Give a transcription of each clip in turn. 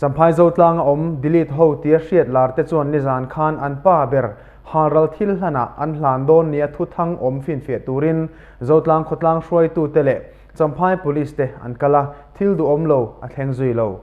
Champhai Zotlanga awm delete ho tia hriat lar te chuan nizan khan an pa ber halral thil hlanah an hlan dawn nia thuthang awm finfiah turin Zotlang khawtlang hruaitute leh Champhai Police te an kal a, thil duhawm lo a thleng zui lo.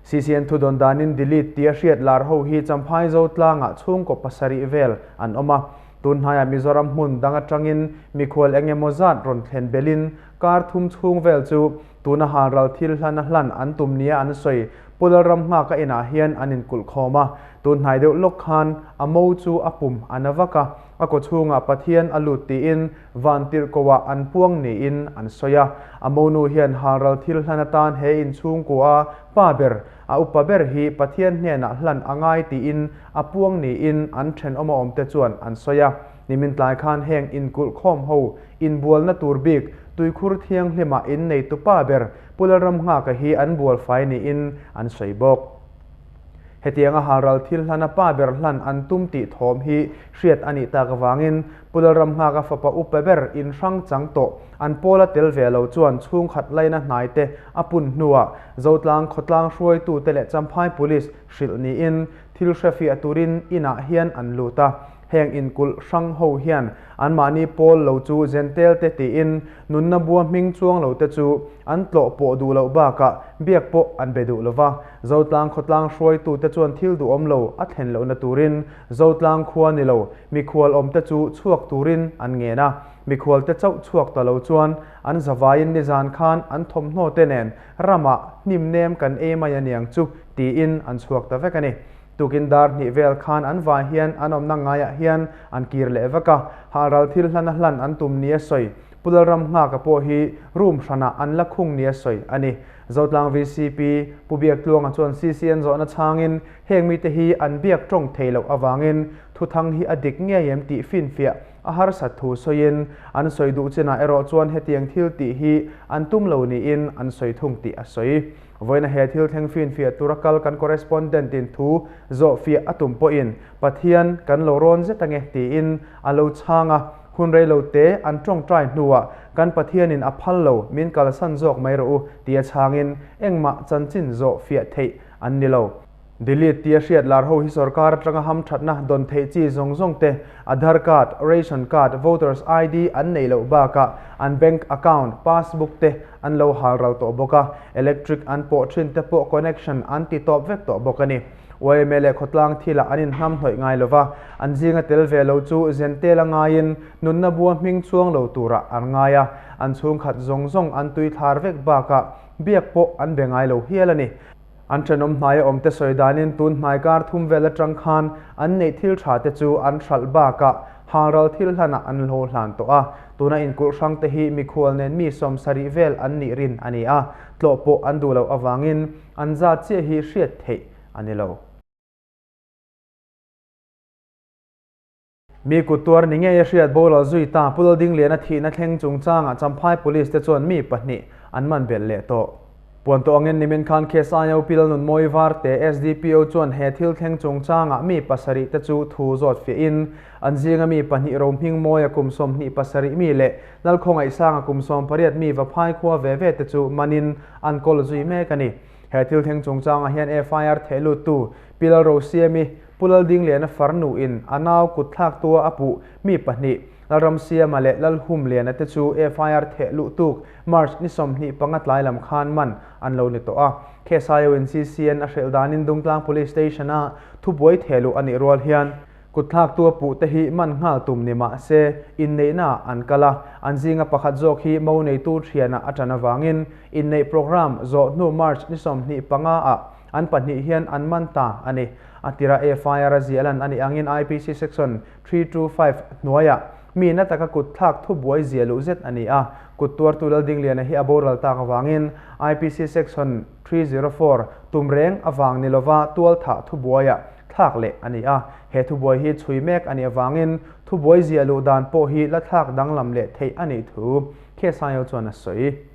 CCN thudawn danin delete tia hriat lar ho hi Champhai Zotlangah chhungkaw pasarih vel an awm a, tun hnaiah Mizoram hmun dang atangin mikhual eng emaw zat rawn thlen belhin kar thum chhung vel chu tuna halral thil hlan a hlan an tum nia an sawi. Pu Lalramnghaka inah hian an inkulh khawm a, tun hnai deuh lawk khan a mo chu a pum a na vak a, a kaw chhungah Pathian a lut tiin Vantirhkohah an puang niin an sawi a. A monu hian halral thil hlan atan he inchhungkua pa ber, a upa ber hi Pathian hnenah hlan a ngai tiin a puang niin an thenawm a awmte chuan an sawi a. Nimin tlai khan heng inkulh khawm ho inbualna tur bik tuikhur thianghlimah inneitu pa ber Pu Lalramnghaka hi an bual fai niin an sawi bawk. Hetianga halral thil hlana pa ber hlan an tum tih thawm hi hriat a nih tak avangin Pu Lalramnghaka fapa upa ber inhrang chang tawh an pawla tel ve lo chuan chhungkhat laina hnaite a pun hnuah Zotlang khawtlang hruaitute leh Champhai Police hrilh niin thil hrefiah turin inah hian an lut a. Heng inkulh hrang ho hian anmahni pawl lo chu Zentel te tiin nunna bua hming chuang lo te chu an tlawh pawh duh loh bakah biak pawh an be duh lo va. Zotlang khawtlang hruaitu te chuan thil duhawm lo a thlen lohna turin Zotlang khua ni lo mikhual awm te chu chhuak turin an ngen a. Mikhual te chauh chhuak ta lo chuan an zavaiin nizan khan an thawmhnaw te nen ramah hnim nem kan ei mai aniang chu tiin an chhuak ta vek a ni. Tukin dar hnih vel khan an vai hian an awmna ngaiah hian an kir leh vek a, halral thil hlana hlan an tum nia sawi. Pu Lalramnghaka pawh hi room hranah an la khung nia sawi a ni. Zotlang vcp Pu Biaktluanga chuan CCN zawhna chhangin heng mite hi an biak tawng thei loh avangin thuthang hi a dik ngei em tih finfiah a harsat thu sawiin an sawi duh chinah erawh chuan hetiang thil tih hi an tum lo niin an sawi thung tih a sawi. Vawiina he thil thleng finfiah tura kal kan correspondent in thu zawhfiah a tum pawhin Pathian kan lo rawn zet ange tiin a lo chhang a, hun rei lo te an tawngtai hnuah kan Pathianin a phal lo min kalsan zawk mai rawh u tia chhangin engmah chanchin zawhfiah theih an ni lo. Delete tia hriat lar ho hi sorkar atanga hamthatna dawn theih chi zawng zawng te, Aadhaar card, Ration card, Voters ID an neih loh bakah an bank account, passbook te an lo hal ral tawh bawk a, electric an pawh thin te pawh connection an ti tawp vek tawh bawk a ni. Yma leh khawtlang thilah an inhnamhnawih ngai lova, an zinga tel ve lo chu zentel a ngaiin nunna bua hming chuang lo turah an ngai a, an chhungkhat zawng zawng an tuithlar vek bakah biak pawh an be ngai lo hial a ni. An thenawm hnaia awmte sawi danin tun hnai kar thum vel atang khan an neih thil tha te chu an hralh bakah halral thil hlanah an lo hlan tawh a. Tuna inkulh hrang te hi mikhual nen mi 70 vel an nih rin a ni a, tlawh pawh an duh loh avangin an zat chiah hi hriat theih a ni lo. Mi kut tuar ni ngei a hriat boral zui ta Pu Laldingliana thihna thleng chungchangah Champhai Police te chuan mi pahnih an man belh leh tawh. Puan tawh angin nimin khan case aia Pi Lalnunmawi Varte, SDPO chuan he thil thleng chungchangah mi pasarih te chu thu zawt fiahin an zinga mi pahnih Rohmingmawia kum 27 mi leh Lalkhawngaihsanga kum 18 mi Vaphai khua ve ve te chu manin an kawl zui mek a ni. He thil thleng chungchangah hian FIR thehluttu Pi Lalrosiami, Pu Laldingliana farnuin a nau kut thlaktua a puh mi pahnih, Lalramsiama leh Lalhumliana te chu FIR theh luh tuk March ni 25 tlai lam khan man an lo ni tawh a. Case aiawhin CCN a hrilh danin Dungtlang Police Station-a thubuai theh luh a nih rual hian kut thlaktua puh te hi man nghal tum ni mah se inneihnaah an kal a, an zinga pakhat zawk hi mo neitu thianah a ṭan avangin inneih programme zawh hnu March ni 25 ah An pahnih hian an man ta a ni. A tira FIR a ziah lan a nih angin IPC Section 325 hnuaiah mi na taka kut thlak thubuai ziah luh zet a ni a. Kut tuartu Laldingliana hi a boral tak avangin IPC Section 304 tum reng avang ni lova tual thah thubuaiah thlak leh a ni a. He thubuai hi chhui mek a nih avangin thubuai ziah luh dan pawh hi la thlak danglam leh theih a nih thu KSIO chuan a sawi.